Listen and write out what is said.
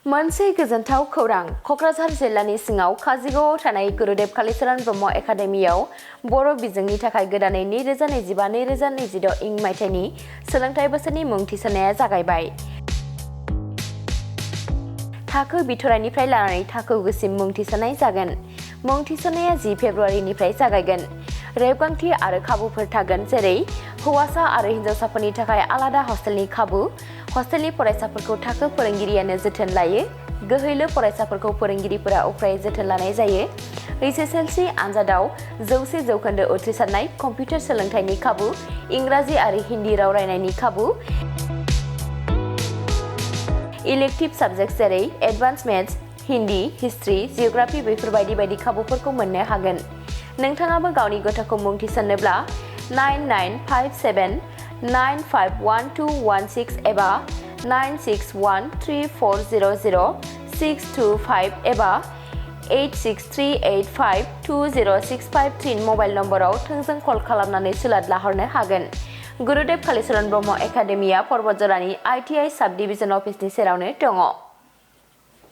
मोनसे गोजोनथाव खौरां कक्राझार जिल्लानि सिङाव काजिगावआव थानाय गुरुदेव कालिचरण ब्रह्म एकाडेमियाव बर' बिजोंनि थाखाय गोदानै 2025-2026 इं मायथाइनि सोलोंथाइ बोसोरनि मुं थिसननाया जागायबाय। थाखो बिथराइनिफ्राय लानानै थाखो गुसिम मुं थिसननाय जागोन। मुं थिसननाया 10 फेब्रुआरिनिफ्राय जागायगोन। रेबगान्थि आरो खाबुफोर थागोन, जेरै हौवासा आरो हिन्जावसाफोरनि थाखाय आलादा हस्टेलनि खाबु। हस्टेलनि फरायसाफोरखौ थाखो फोरोंगिरियानो जोथोन लायो। गोहैलो फरायसाफोरखौ फोरोंगिरिफोरा उफ्रायै जोथोन लानाय जायो। HSLC आनजादाव 100% उथ्रिसारनाय, कम्पिउटार सोलोंथाइनि खाबु, इंराजि आरो हिन्दी राव रायनायनि खाबु, इलेक्टिभ साबजेक्ट जेरै advance maths, Hindi, history, geography बेफोरबायदि बायदि खाबुफोरखौ मोननो हागोन। नोंथाङाबो गावनि गथ'खौ मुं थिसननोब्ला 9957951216 एबा 9613400625 एबा 8638520653 मबाइल नम्बराव थोंजों कल खालामनानै सुलाद लाहरनो हागोन। गुरुदेव कालिचरण ब्रह्म एकाडेमिया पर्बतजरानि ITI साब डिभिजन अफिसनि सेरावनो दङ।